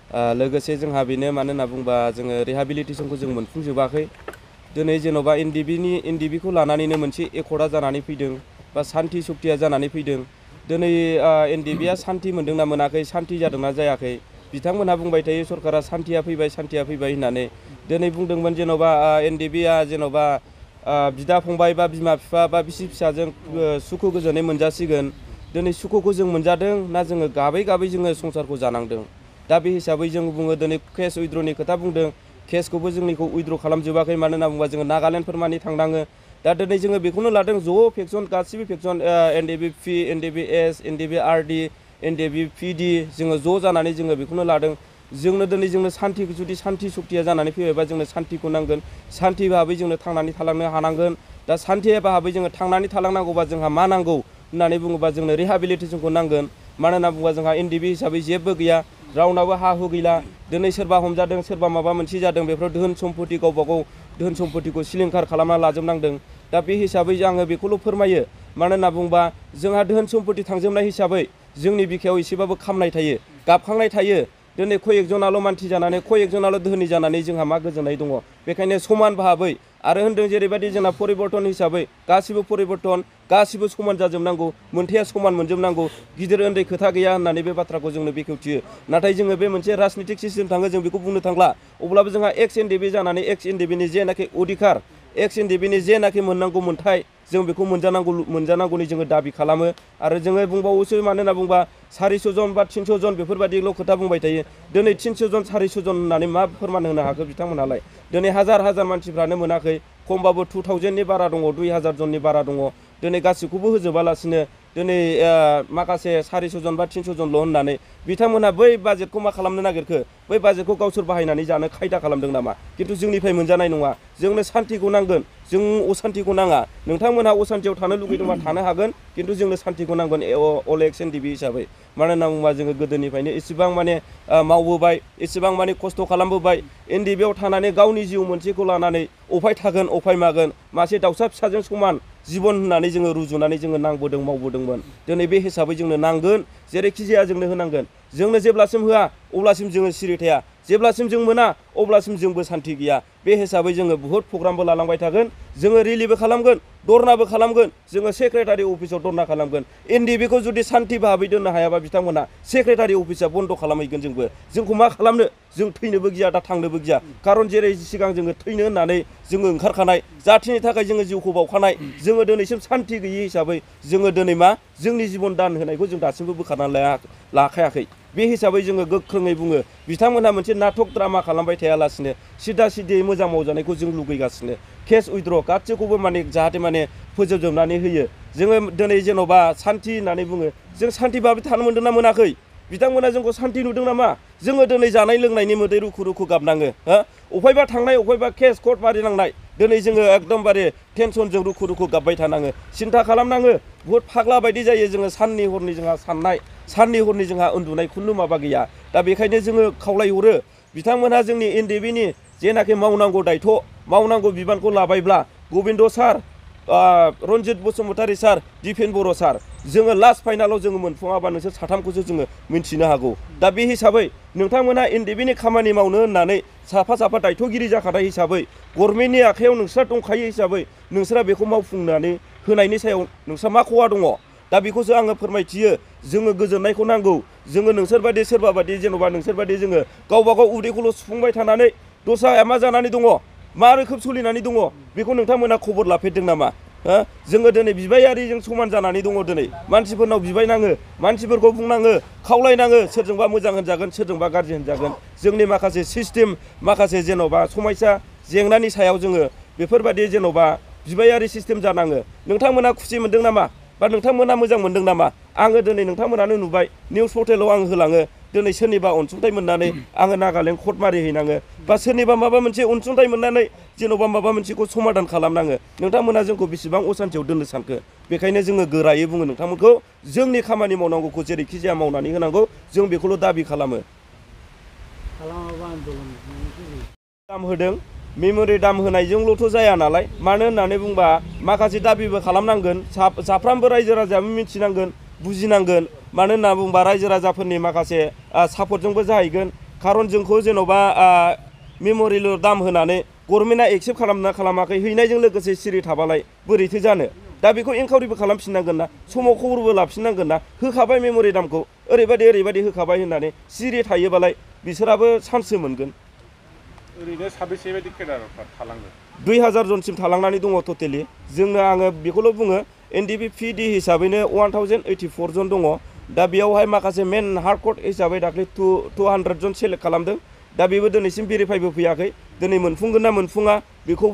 लोगोसे जोंहा बेनो मानो होनना बुंबा जोङो रिहेबिलिटेसनखौ जों मोनफुंजोबाखै दिनै जेन'बा एनडिबिखौ लानानैनो मोनसे एकर्डा जानानै फैदों बा सान्थि सक्तिया जानानै फैदों दिनै एनडिबिया सान्थि मोनदोंना मोनाखै सान्थि जादोंना जायाखै बिथांमोनहा बुंबाय थायो सरकारा सान्थिया फैबाय होननानै दिनै बुंदोंमोन जेन'बा एनडिबिया जेन'बा बिदा फंबाय बा बिमा बिफा बा बिसि फिसाजों सुखु गोजोनै मोनजासिगोन दिनै सुखुखौ जों मोनजादों ना जोङो गाबै जोङो संसारखौ जानांदों दा बे हिसाबै जों बुङो दिनै केस उइद्र'नि खोथा बुंदों केसखौबो जोंनिखौ उइद्र' खालामजोबाखै मानो होनना बुङोबा जोङो नागालेण्डफोर मानि थांनाङो दा दिनै जोङो बेखौनो लादों ज' फेक्सन गासिबो फेक्सन एनडिएफबि एनडिएफएस एनडिएफआरडि एनडिएफपिडि जोङो ज' जानानै जोङो बेखौनो लादों जोंनो सान्थि जुदि सान्थि सक्तिया जानानै फैबायबा जोंनो सान्थिखौ नांगोन सान्थि भाबै जोंनो थांनानै थालांनो हानांगोन दा सान्थि भाबै जोङो थांनानै थालांनांगौबा जोंहा मा नांगौ होननानै बुङोबा जोंनो रिहेबिलिटेसनखौ नांगोन मानो होनना बुङोबा जोंहा एनडिबि हिसाबै जेबो गैया रावनाबो हा हु गैला दिनै सोरबा हमजादों सोरबा माबा मोनसे जादों बेफोराव धोन सम्पति गावबागाव धोन सम्पतिखौ सिलिंखार खालामना लाजोबनांदों दा बे हिसाबै आङो बेखौल' फोरमायो मानो होनना बुङोबा जोंहा धोन सम्पति थांजोबनाय हिसाबै जोंनि बिखायाव एसेबाबो खामनाय थायो गाबखांनाय थायो दिनै कयेकजनाल' मानसि जानानै कयेकजनाल' धोनि जानानै जोंहा मा गोजोननाय दङ बेखायनो समान भाबै आरो होनदों जेरैबायदि जोंना परिबर्तन हिसाबै गासिबो परिबर्तन गासिबो समान जाजोबनांगौ मोनथाया समान मोनजोबनांगौ गिदिर उन्दै खोथा गैया होननानै बे बाथ्राखौ जोंनो बेखेवथियो नाथाय जोङो बे मोनसे राजनितिक सिस्टेम थाङो जों बेखौ बुंनो थांला अब्लाबो जोंहा एक्स एनडिबि जानानै एक्स एनडिबिनि जेनाखि अधिकार एक्स एनडिबिनि जेनाखि मोननांगौ मोन्थाय जों बेखौ मोनजानांगौनि जोङो दाबि खालामो आरो जोङो बुंबावोसो मानो होनना बुंबा 400 जन बा 300 जन बेफोरबायदिल' खोथा बुंबाय थायो दिनै 300 जन 400 जन होननानै मा फोरमान होनो हाखो बिथांमोनालाय दिनै हाजार मानसिफ्रानो मोनाखै खमबाबो 2000नि बारा दङ 2000 जननि बारा दङ दिनै गासिखौबो होजोबालासिनो दिनै माखासे 400 जन बा 300 जनल' होननानै बिथांमोनहा बै बाजेटखौ मा खालामनो नागिरखो बै बाजेटखौ गावसोर बाहायनानै जानो खायदा खालामदों नामा खिन्थु जोंनिफ्राय मोनजानाय नङा जोंनो सान्थिखौ नांगोन जों असान्थिखौ नाङा नोंथांमोनहा असान्थियाव थानो लुगैदोंबा थानो हागोन खिन्थु जोंनो सान्थिखौ नांगोन अल एक्स एनडिबि हिसाबै मानो होनना बुङोबा जोङो गोदोनिफ्रायनो एसेबां माने मावबोबाय एसेबां माने खस्थ' खालामबोबाय एनडिबिआव थानानै गावनि जिउ मोनसेखौ लानानै अफाय थागोन अफाय मागोन मासे दाउसा फिसाजों समान जिबन होननानै जोङो रुजुनानै जोङो नांबोदों मावबोदोंमोन दिनै बे हिसाबै जोंनो नांगोन जेरैखि जाया जोंनो होनांगोन जोंनो जेब्लासिम होआ अब्लासिम जोङो सिरि थाया जेब्लासिम जों मोना अब्लासिम जोंबो सान्थि गैया बे हिसाबै जोङो बुहुत प्रग्रामबो लालांबाय थागोन जोङो रेलिबो खालामगोन धरनाबो खालामगोन जोङो सेक्रेटारि अफिसाव धरना खालामगोन एनडिबिखौ जुदि सान्थि भाबै दोननो हायाबा बिथांमोना सेक्रेटारि अफिसा बन्द' खालामहैगोन जोंखौ मा खालामनो जों थैनोबो गिया दा थांनोबो गिया खारन जेरै सिगां जोङो थैनो होननानै जोङो ओंखारखानाय जाथिनि थाखाय जोङो जिउखौ बावखानाय जोङो दिनैसिम सान्थि गैयि हिसाबै जोङो दिनै मा जोंनि जिबन दान होनायखौ जों दासिमबो बोखारनानै लाखायाखै बे हिसाबै जोङो गोख्रोङै बुङो बिथांमोनहा मोनसे नाटक ड्रामा खालामबाय थायालासिनो सिदा सिदियै मोजां मावजानायखौ जों लुगैगासिनो केस उइद्र' गासैखौबो माने जाहाथे माने फोजोबजोबनानै होयो जोङो दिनै जेन'बा सान्थि होननानै बुङो जों सान्थि भाबै थानो मोनदों ना मोनाखै बिथांमोना जोंखौ सान्थि नुदों नामा जोङो दिनै जानाय लोंनायनि मोदै रुखु गाबनाङो अफायबा थांनाय अफायबा केस कर्ट मारिनांनाय दिनै जोङो एकदमबारे टेनसनजों रुखु गाबबाय थानाङो सिन्था खालामनाङो बुहुत फाग्ला बायदि जायो जोङो साननि हरनि जोंहा साननाय साननि हरनि जोंहा उन्दुनाय खुनु माबा गैया दा बेखायनो जोङो खावलायहरो बिथांमोनहा जोंनि एनडिबिनि जेनाखि मावनांगौ दायथ' मावनांगौ बिबानखौ लाबायब्ला गबिन्द सार रन्जित बसुमतारी सार दिपेन बर' सार जोङो लास्ट फाइनालाव जोङो मोनफुङाबा नोंसोर साथामखौसो जोङो मिन्थिनो हागौ दा बे हिसाबै नोंथांमोना एनडिबिनि खामानि मावनो होननानै साफा दायथ'गिरि जाखानाय हिसाबै गभर्नमेन्टनि आखायाव नोंस्रा दंखायो हिसाबै नोंस्रा बेखौ मावफुंनानै होनायनि सायाव नोंस्रा मा खहा दङ दा बेखौसो आङो फोरमायथियो जोङो गोजोननायखौ नांगौ जोङो नोंसोरबायदि सोरबाबायदि जेन'बा नोंसोरबायदि जोङो गावबागाव उदैखौल' सुफुंबाय थानानै दस्राया मा जानानै दङ मा रोखोम सोलिनानै दङ बेखौ नोंथांमोना खबर लाफेरदों नामा जोङो दिनै बिबायारिजों समान जानानै दङ दिनै मानसिफोरनाव बिबायनाङो मानसिफोरखौ बुंनाङो खावलायनाङो सोरजोंबा मोजां होनजागोन सोरजोंबा गाज्रि होनजागोन जोंनि माखासे सिस्टेम माखासे जेन'बा समस्या जेंनानि सायाव जोङो बेफोरबायदि जेन'बा बिबायारि सिस्टेम जानाङो नोंथांमोना खुसि मोनदों नामा बा नोंथांमोना मोजां मोनदों नामा आङो दिनै नोंथांमोनानो नुबाय निउस पर्टेलाव आं होलाङो दिनै सोरनिबा अनसुंथाइ मोननानै आङो नागालेण्ड कर्ट मारिहैनाङो बा सोरनिबा माबा मोनसे अनसुंथाइ मोननानै जेन'बा माबा मोनसेखौ समाधान खालामनाङो नोंथांमोना जोंखौ बेसेबां असान्थियाव दोननो सानखो बेखायनो जोङो गोरायै बुङो नोंथांमोनखौ जोंनि खामानि मावनांगौखौ जेरैखि जाया मावनानै होनांगौ जों बेखौल' दाबि खालामो दाम होदों मेम'रि दाम होनायजोंल'थ' जाया नालाय मानो होननानै बुंबा माखासे दाबिबो खालामनांगोन साफ्रोमबो रायजो राजायाबो मिथिनांगोन बुजिनांगोन मानो होनना बुंबा रायजो राजाफोरनि माखासे सापर्टजोंबो जाहैगोन खारन जोंखौ जेन'बा मेम'रियल दाम होनानै गभर्नमेन्टआ एक्सेप्ट खालामना खालामाखै हैनायजों लोगोसे सिरि थाबालाय बोरैथो जानो दा बेखौ इनकुवारिबो खालामफिननांगोन ना समाव खबरबो लाफिननांगोन ना होखाबाय मेम'रि दामखौ ओरैबायदि होखाबाय होननानै सिरि थायोबालाय बिसोराबो चान्ससो मोनगोन ओरैनो साबेसे बायदि केडारफोर थालाङो 2000 जनसिम थालांनानै दङ टटेलि जोंनो आङो बेखौल' बुङो NDFBन हिसाबैनो 1084 जन दङ दा बेयावहाय माखासे मेन हार्डक'र हिसाबै दाख्लै 200 जन सेलेक्ट खालामदों दा बेबो दिनैसिम भेरिफाइबो फैयाखै दिनै मोनफुंगोन ना मोनफुङा बेखौ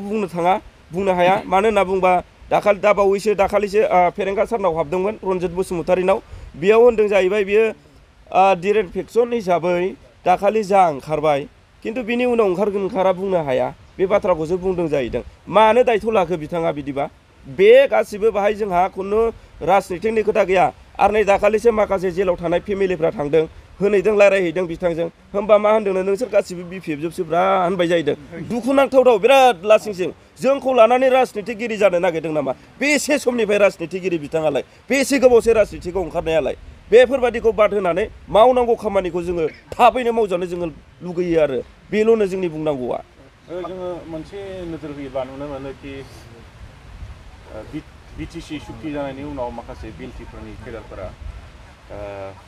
बुंनो हाया मानो होनना बुंबा दाखालिसो फेरेंगा सारनाव हाबदोंमोन रन्जित बसुमतारिनाव बेयाव होनदों जाहैबाय बियो डिरेक्ट फेक्सन हिसाबै दाखालि जा ओंखारबाय किन्तु बिनि उनाव ओंखारा बुंनो हाया बे बाथ्राखौसो बुंदों जाहैदों मानो दायथ' लाखो बिथाङा बिदिबा बे गासिबो बाहाय जोंहा खुनु राजनितिकनि खोथा गैया आरो नै दाखालिसो माखासे जेलाव थानाय फेमिलिफ्रा थांदों होनैदों रायज्लायहैदों बिथांजों होमबा मा होनदोंनो नोंसोर गासिबो BPF जोबसोब्रा होनबाय जाहैदों दुखुनांथाव बिराद लासिंसिं जोंखौ लानानै राजनितिगिरि जानो नागिरदों नामा बेसे समनिफ्राय राजनितिगिरि बिथाङालाय बेसे गोबावसो राजनितिकआव ओंखारनायालाय बेफोरबादिखौ बाद होनानै मावनांगौ खामानिखौ जोङो थाबैनो मावजानो जोङो लुगैयो आरो बेल'नो जोंनि बुंनांगौआ जोङो मोनसे नोजोर होयोबा नुनो मोनो कि BTC सुक्ति जानायनि उनाव माखासे बिएलटिफोरनि केडारफोरा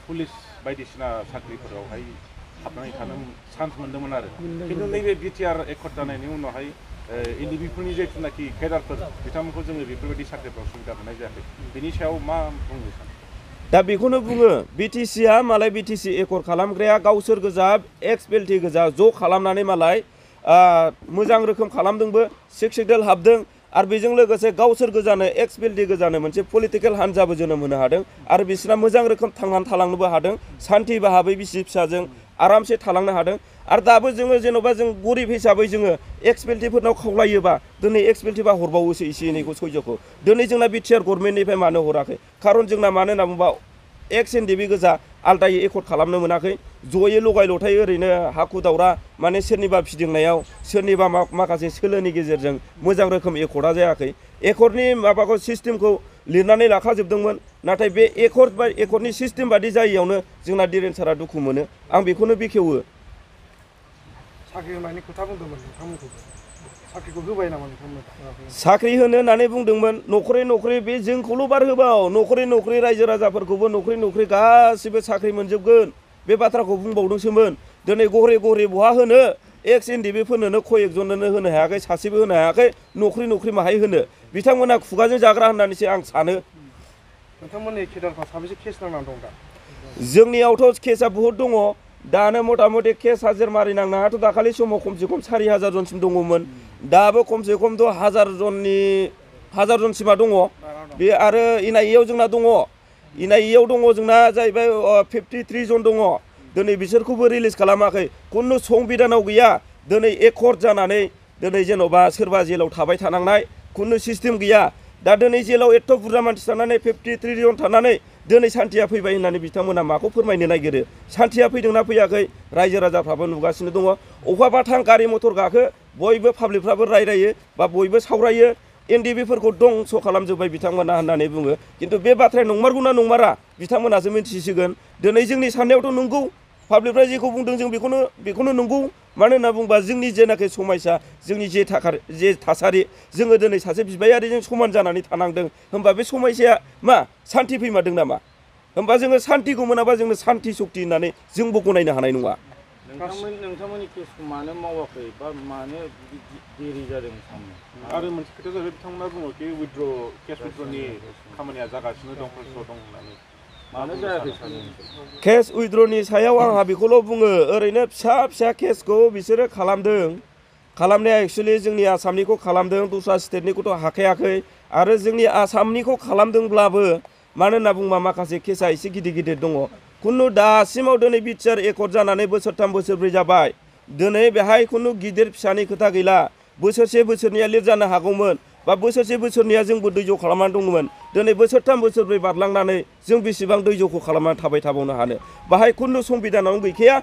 पुलिस बायदिसिना साख्रिफोरावहाय हाबनानै थानो चान्स मोन्दोंमोन आरो खिन्थु नैबे बिटिआर एकर्ड जानायनि उनावहाय NDFBफोरनि जिथुनाखि केडारफोर बिथांमोनखौ जोङो बेफोरबायदि साख्रिफ्राव सुबिदा होनाय जायाखै बिनि सायाव मा बुंनो सानो दा बेखौनो बुङो BTCआ मालाय BTC एकर्ड खालामग्राया गावसोर गोजा एक्स बेल्टि गोजा ज' खालामनानै मालाय मोजां रोखोम खालामदोंबो सिक्स हाबदों आरो बेजों लोगोसे गावसोर गोजानो एक्स बेल्टि गोजानो मोनसे पलिटिकेल हान्जाबो जोनोम होनो हादों आरो बिसोरना मोजां रोखोम थांनानै थालांनोबो हादों सान्थि भाबै बिसि फिसाजों आरामसे थालांनो हादों आरो दाबो जोङो जेन'बा जों गरिब हिसाबै जोङो एक्स बेल्टिफोरनाव खावलायोबा दिनै एक्स बेल्टिबा हरबावोसो एसे एनैखौ सयज'खौ दिनै जोंना बिटिआर गभर्नमेन्टनिफ्राय मानो हराखै खारन जोंना मानो होनना बुंबा एक्स NDFB गोजा आलदायै एकर्ड खालामनो मोनाखै जयै लगाय लथाय ओरैनो हाखु दावरा माने सोरनिबा फिदिंनायाव सोरनिबा माखासे सोलोनि गेजेरजों मोजां रोखोम एकर्डा जायाखै एकर्डनि माबाखौ सिस्टेमखौ लिरनानै लाखाजोबदोंमोन नाथाय बे एकर्डनि सिस्टेम बादि जायैयावनो जोंना दिरेन सारा दुखु मोनो आं बेखौनो बेखेवो साख्रि होनायनि खोथा बुंदोंमोन नोंथांमोनखौ साख्रिखौ होबाय नामा नोंथांमोन साख्रि होनो होननानै बुंदोंमन नखरै बे जोंखौल' बार होबाव नखरै रायजो राजाफोरखौबो नखरै गासिबो साख्रि मोनजोबगोन बे बाथ्राखौ बुंबावदोंसोमोन दिनै गहरे बहा होनो एक्स NDFBफोरनोनो कयेकजननो होनो हायाखै सासेबो होनो हायाखै नखरै माहाय होनो बिथांमोना खुगाजों जाग्रा होननानैसो आं सानो नोंथांमोननि केडारफ्रा साबेसे केस नांनानै दं दा जोंनियावथ' केसा बुहुद दङ दानो मथा मथि केस हाजिर मारिनांनायाथ' दाखालि समाव खमसे खम 4000 जनसिम दङमोन दाबो खमसे खम 1000 जनसिमा दङ बे आरो NIA जोंना दङ NIA दङ जोंना जाहैबाय 53 जन दङ दिनै बिसोरखौबो रिलिज खालामाखै खुनु संबिधानाव गैया दिनै एकर्ड जानानै दिनै जेन'बा सोरबा जेलाव थाबाय थानांनाय खुनु सिस्टेम गैया दा दिनै जेलाव एथ' बुरजा मानसि थानानै 53 जन थानानै दिनै सान्थिया फैबाय होननानै बिथांमोना माखौ फोरमायनो नागिरो सान्थिया फैदोंना फैयाखै रायजो राजाफ्राबो नुगासिनो दङ अखाबा थां गारि मथर गाखो बयबो पाब्लिकफ्राबो रायरायो बा बयबो सावरायो NDFBफोरखौ दंस' खालामजोब्बाय बिथांमोना होननानै बुङो खिन्थु बे बाथ्राया नंमारगौना नंमारा बिथांमोनासो मिन्थिसिगोन दिनै जोंनि साननायावथ' नंगौ पाब्लिकफ्रा जेखौ बुंदों जों बेखौनो नंगौ मानो होनना बुंबा जोंनि जेनाखि समयसा जोंनि जे थासारि जोङो दिनै सासे बिबायारिजों समान जानानै थानांदों होमबा बे समयसाया मा सान्थि फैमारदों नामा होमबा जोङो सान्थिखौ मोनाबा जोंनो सान्थि सक्ति होननानै जोंबो गनायनो हानाय नङा नोंथांमोननि केसखौ मानो मावाखै बा मानो देरि जादों आरो मोनसे खोथा जाहैबाय बिथांमोना बुङो कि केस उइथड्रनि खामानिया जागासिनो दं प्रसेसआव दं होननानै मानो जायाखै केस उइथड्रनि सायाव आंहा बेखौल' बुङो ओरैनो फिसा केसखौ बिसोरो खालामनाया एक्सुवेलि जोंनि आसामनिखौ खालामदों दस्रा स्टेटनिखौथ' हाखायाखै आरो जोंनि आसामनिखौ खालामदोंब्लाबो मानो होनना बुंबा माखासे केसा एसे गिदिर दङ खुनु दासिमाव दिनै बिटिआर एकर्ड जानानै बोसोरथाम बोसोरब्रै जाबाय दिनै बेहाय खुनु गिदिर फिसानि खोथा गैला बोसोरसे बोसोरनैया लिर जानो हागौमोन बा बोसोरसे बोसोरनैया जोंबो दैज' खालामनानै दंमोन दिनै बोसोरथाम बोसोरब्रै बारलांनानै जों बेसेबां दैज'खौ खालामनानै थाबाय थाबावनो हानो बाहाय खुनु संबिधानावनो गैखाया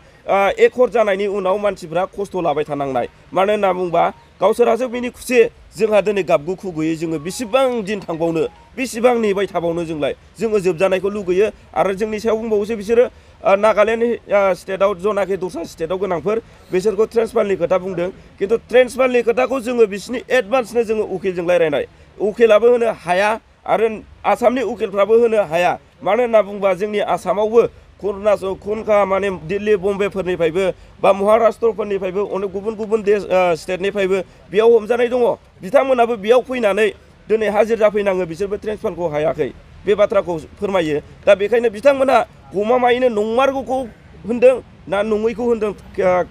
एकर्ड जानायनि उनाव मानसिफ्रा खस्थ' लाबाय थानांनाय मानो होनना बुंबा गावसोरासो बिनि खुसि जोंहा दिनै गाबगु गैयै जोङो बेसेबां दिन थांबावनो बेसेबां नेबाय थाबावनो जोंलाय जोङो जोबजानायखौ लुगैयो आरो जोंनि सायाव बुंबावोसो बिसोरो नागालेण्ड स्टेटआव जनाखि दस्रा स्टेटआव गोनांफोर बिसोरखौ ट्रेन्सफारनि खोथा बुंदों खिन्थु ट्रेन्सफारनि खोथाखौ जोङो बिसिनि एडभान्सनो जोङो उकिलजों रायज्लायनाय उकिलाबो होनो हाया आरो आसामनि उकिलफ्राबो होनो हाया मानो होनना बुंबा जोंनि आसामावबो खुनखा माने दिल्ली बम्बेफोरनिफ्रायबो बा महाराष्ट्रफोरनिफ्रायबो अनेक गुबुन गुबुन स्टेटनिफ्रायबो बेयाव हमजानाय दङ बिथांमोनाबो बेयाव फैनानै दिनै हाजिर जाफैनाङो बिसोरबो ट्रेन्सफारखौ हायाखै बे बाथ्राखौ फोरमायो दा बेखायनो बिथांमोना गमामायैनो नंमारगौखौ होनदों ना नङैखौ होनदों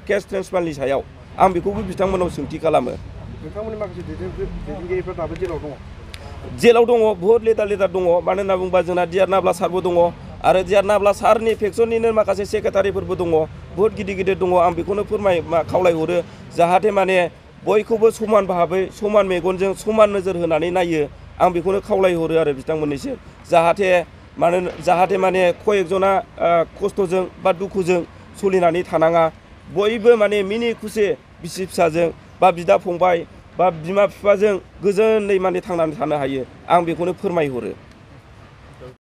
केस ट्रेन्सफारनि सायाव आं बेखौबो बिथांमोनाव सोंथि खालामो नोंथांमोननि माखासे दैदेनगिरिफ्रा दाबो जेलाव दङ बहुद लेटार दङ मानो होनना बुंबा जोंना डिआर नाब्ला सारबो दङ आरो डिआर नाब्ला सारनि फेक्सननिनो माखासे सेक्रेटारिफोरबो दङ बहुत गिदिर गिदिर दङ आं बेखौनो खावलायहरो जाहाथे माने बयखौबो समान भाबै समान मेगनजों समान नोजोर होनानै नायो आं बेखौनो खावलायहरो आरो बिथांमोननिसिम जाहाथे माने कयेकजना खस्थ'जों बा दुखुजों सोलिनानै थानाङा बयबो माने मिनि खुसि बिसि फिसाजों बा बिदा फंबाय बा बिमा बिफाजों गोजोनै माने थांनानै थानो हायो आं बेखौनो फोरमायहरो